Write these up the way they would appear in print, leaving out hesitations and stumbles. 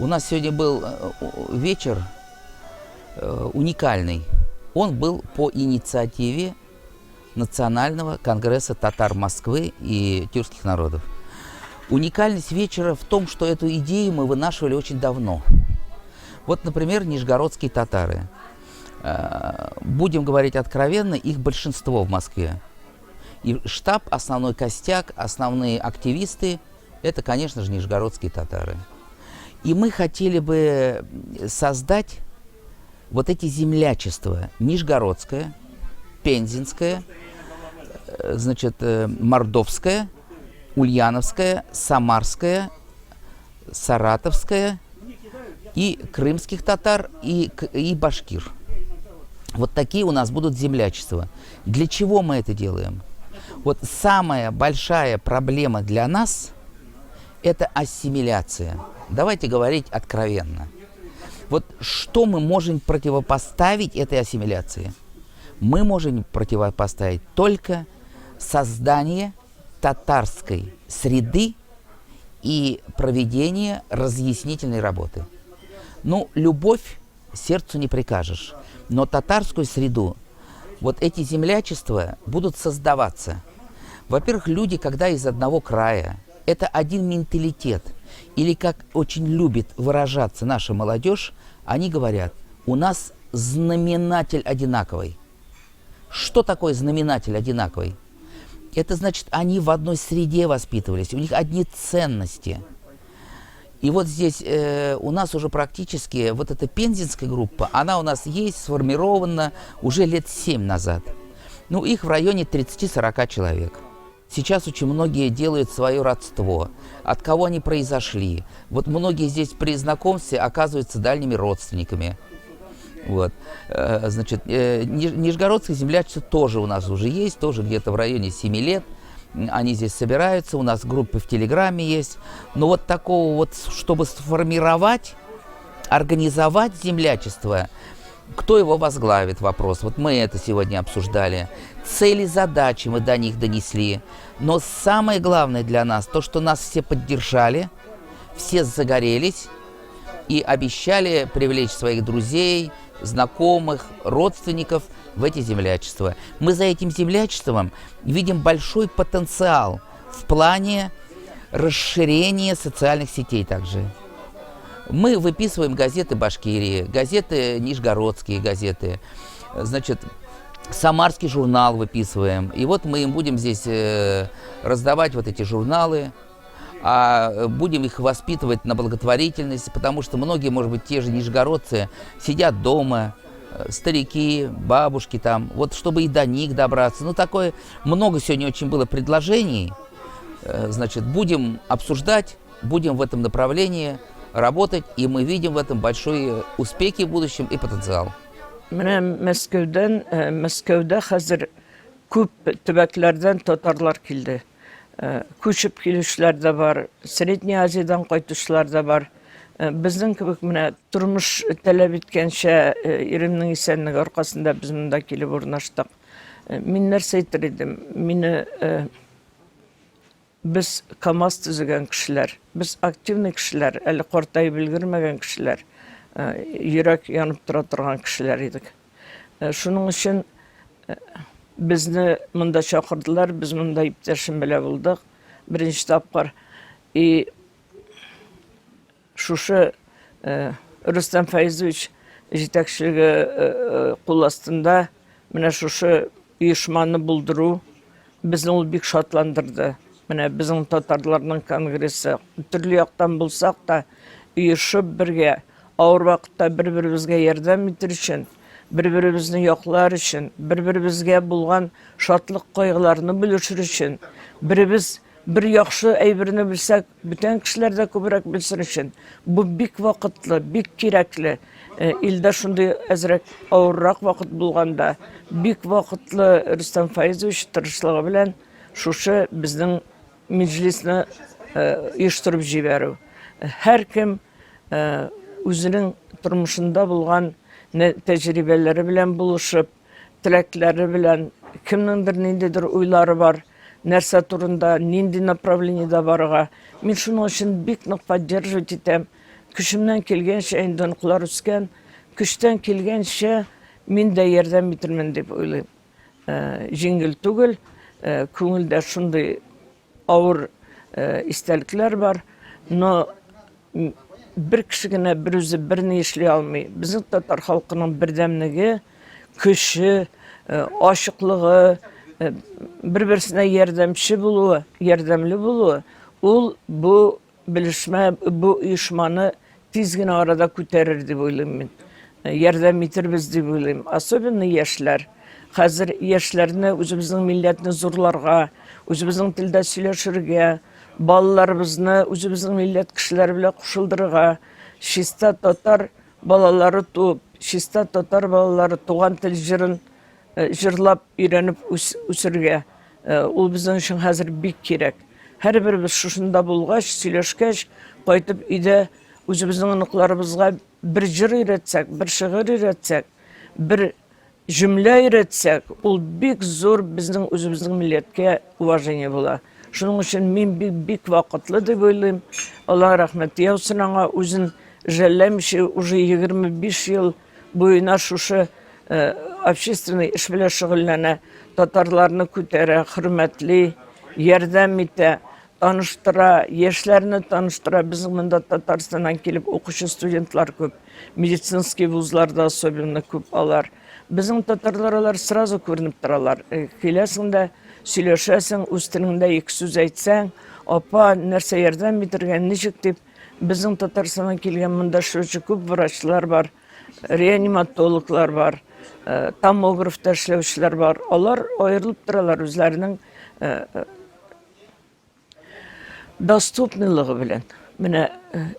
У нас сегодня был вечер уникальный. Он был по инициативе Национального конгресса татар Москвы и тюркских народов. Уникальность вечера в том, что эту идею мы вынашивали очень давно. Вот, например, нижегородские татары. Будем говорить откровенно, их большинство в Москве. И штаб, основной костяк, основные активисты – это, конечно же, нижегородские татары. И мы хотели бы создать вот эти землячества: нижегородское, пензенское, значит, мордовское, ульяновское, самарское, саратовское и крымских татар, и башкир. Вот такие у нас будут землячества. Для чего мы это делаем? Вот самая большая проблема для нас – это ассимиляция. Давайте говорить откровенно. Вот что мы можем противопоставить этой ассимиляции? Мы можем противопоставить только создание татарской среды и проведение разъяснительной работы. Ну, любовь сердцу не прикажешь, но татарскую среду, вот эти землячества будут создаваться. Во-первых, люди, когда из одного края, это один менталитет. Или, как очень любит выражаться наша молодежь, они говорят: «У нас знаменатель одинаковый». Что такое знаменатель одинаковый? Это значит, они в одной среде воспитывались, у них одни ценности. И вот здесь у нас уже практически вот эта пензенская группа, она у нас есть, сформирована уже лет 7 назад. Ну, их в районе 30-40 человек. Сейчас очень многие делают свое родство, от кого они произошли. Вот многие здесь при знакомстве оказываются дальними родственниками. Вот. Значит, Нижегородское землячество тоже у нас уже есть, тоже где-то в районе 7 лет. Они здесь собираются, у нас группы в Телеграме есть. Но вот такого вот, чтобы сформировать, организовать землячество, кто его возглавит, вопрос. Вот мы это сегодня обсуждали. Цели, задачи мы до них донесли. Но самое главное для нас, то, что нас все поддержали, все загорелись и обещали привлечь своих друзей, знакомых, родственников в эти землячества. Мы за этим землячеством видим большой потенциал в плане расширения социальных сетей также. Мы выписываем газеты Башкирии, газеты нижегородские газеты, значит, Самарский журнал выписываем. И вот мы им будем здесь раздавать вот эти журналы, а будем их воспитывать на благотворительность, потому что многие, может быть, те же нижегородцы сидят дома, старики, бабушки там, вот чтобы и до них добраться. Ну, такое много сегодня очень было предложений. Значит, будем обсуждать, будем в этом направлении работать, и мы видим в этом большие успехи в будущем и потенциал. Менә Мәскәүдән, Мәскәүдә хәзер күп төбәкләрдән татарлар килде. Күчеп килүчеләр дә бар, Средний Азиядән кайтучылар да бар. Безнең кебек менә тормыш таләп иткәнчә, иремнең исәнлеге аркасында без монда килеп урнаштык. Мин нәрсә әйтер идем? Мине без КАМАЗ төзегән кешеләр, без активный кешеләр, әле картаеп өлгермәгән кешеләр, йөрәк янып тора торган кешеләр идек. Шуның өчен безне монда чакырдылар, без монда иптәшем белән булдык беренче тапкыр. И шушы Рөстәм Фәизович җитәкчелеге кул астында менә шушы оешманы булдыру безне ул бик шатландырды. Менә безнең татарларның конгрессы төрле яктан булсак та, оешып бергә, авыр вакытта бер-беребезгә ярдәм итер өчен, бер-беребезне яклар өчен, бер-беребезгә булган шатлык-кайгыларны бүлешер өчен, беребез бер яхшы әйберне белсәк, бүтән кешеләр дә күбрәк белсен өчен. Бу бик вакытлы, бик кирәкле. Илдә шундый әзрәк авыррак вакыт булганда, бик вакытлы Рөстәм Фаизович тырышлыгы белән шушы безнең мәҗлесне оештырып җибәрү. Һәркем үзенең тормышында булган тәҗрибәләре белән булышып, теләкләре белән, кемнеңдер ниндидер уйлары бар, нәрсә турында, нинди направлениедә барырга. Мин шуның өчен бик нык поддерживать итәм. Көчемнән килгәнчә, инде оныклар үскән, көчтән килгәнчә мин дә ярдәм итермен дип уйлыйм. Җиңел түгел, күңелдә шундый авыр истәлекләр бар, но бер кеше генә бер үзе берни эшли алмый. Безнең татар халкының бердәмлеге, көче, ачыклыгы, бер-берсенә ярдәмче булуы, ярдәмле булуы, ул бу Белешмә бу оешманы тиз генә арада күтәрер дип уйлыйм мин. Ярдәм итербез дип уйлыйм. Особенно яшьләр. Хәзер яшьләрне үзебезнең милләтне зурларга, үзебезнең телдә сөйләшергә, балаларыбызны үзебезнең милләт кешеләре белән кушылдырырга, чиста татар балалары туып, чиста татар балалары туган тел җырын җырлап өйрәнеп үсергә. Ул безнең өчен хәзер бик кирәк. Һәрберебез шушында булгач, сөйләшкәч, кайтып өйдә үзебезнең оныкларыбызга бер җыр өйрәтсәк, бер шигырь өйрәтсәк, бер җөмлә өйрәтсәк, ул бик зур безнең үзебезнең милләткә уважение була. Шуның өчен мин бик бик вакытлы дип уйлыйм. Алла рәхмәт яусын аңа, үзен жәлләмичә уже 25 ел буена шушы общественный эш белән шөгыльләнә, татарларны күтәрә, хөрмәтли, ярдәм итә, таныштыра, яшьләрне таныштыра. Безнең монда Татарстаннан килеп укучы студентлар күп, медицинский вузларда особенно күп алар. Безнең татарлар алар сразу күренеп торалар. Киләсең дә, сөйләшәсең, үз телеңдә ике сүз әйтсәң, апа, нәрсә ярдәм итергә, ничек дип, Безнең Татарстаннан килгән монда эшләүче күп врачлар бар, реаниматологлар бар, э, томографта эшләүчеләр бар. Алар аерылып торалар үзләренең э, э, доступныйлыгы белән. Менә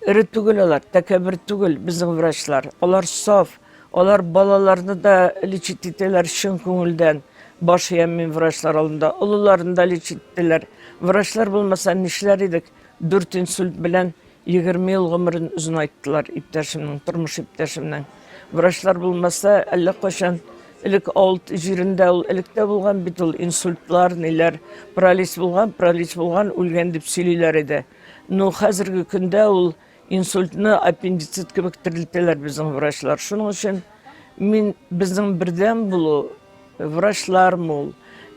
эре түгел алар, тәкәббер түгел безнең врачлар. Алар саф, алар балаларны да лечить итәләр чын күңелдән. Баш иям мин врачлар алдында. Олыларны да лечить итәләр. Врачлар булмаса нишләр идек? Дүрт инсульт белән 20 ел гомерен озынайттылар иптәшемнең, тормыш иптәшемнең. Врачлар булмаса, әллә кайчан элек авыл җирендә ул элек тә булган бит ул инсультлар, ниләр, паралич булган, паралич булган, үлгән дип сөйлиләр иде. Ну, хәзерге көндә ул инсультны аппендицит кебек терелтәләр безнең врачлар. Шуның өчен мин безнең бердәм булу Врачлармы ул,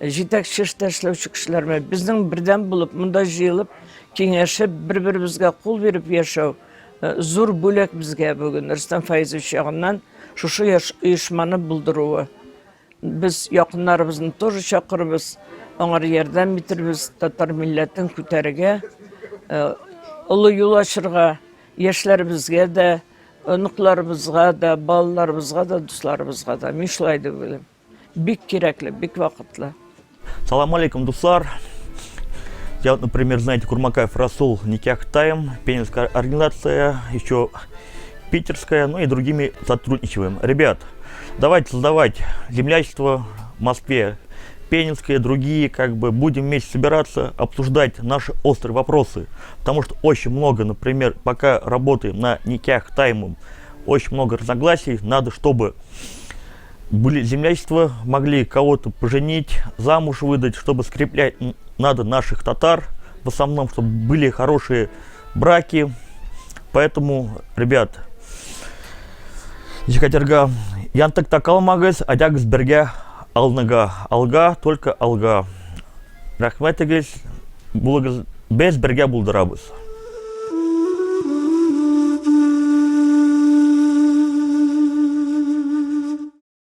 җитәкче эштә эшләүче кешеләрме, безнең бердәм булып, монда җыелып, киңәшеп, бер-беребезгә кул биреп яшәү э, зур бүләк безгә бүген Рөстәм Фаизович ягыннан шушы оешманы булдыруы. Без якыннарыбызны тоже чакырыбыз, аңар ярдәм итербез, татар милләтен күтәрергә, э, олы юл ачырга, яшьләребезгә дә, Оныкларыбызга да, балаларыбызга да, дусларыбызга да. Мин шулай дип уйлыйм. Бик кирәкле, бик вакытлы. Салам алейкум, дуслар. Я вот, например, знаете, Курмакаев Расул, Никях Тайм, Пензенская организация, еще питерская, ну и другими сотрудничаем. Ребят, давайте создавать землячество в Москве, Пензенская, другие, как бы будем вместе собираться, обсуждать наши острые вопросы. Потому что очень много, например, пока работаем на Никях Таймом, очень много разногласий. Надо, чтобы были землячества, могли кого-то поженить, замуж выдать, чтобы скреплять надо наших татар, в основном, чтобы были хорошие браки. Поэтому, ребят, Җикәтергә янтык та калмагыз, әйдәгез бергә алныга. Алга, только алга. Рәхмәтегез, булыгыз, без бергә булдырабыз.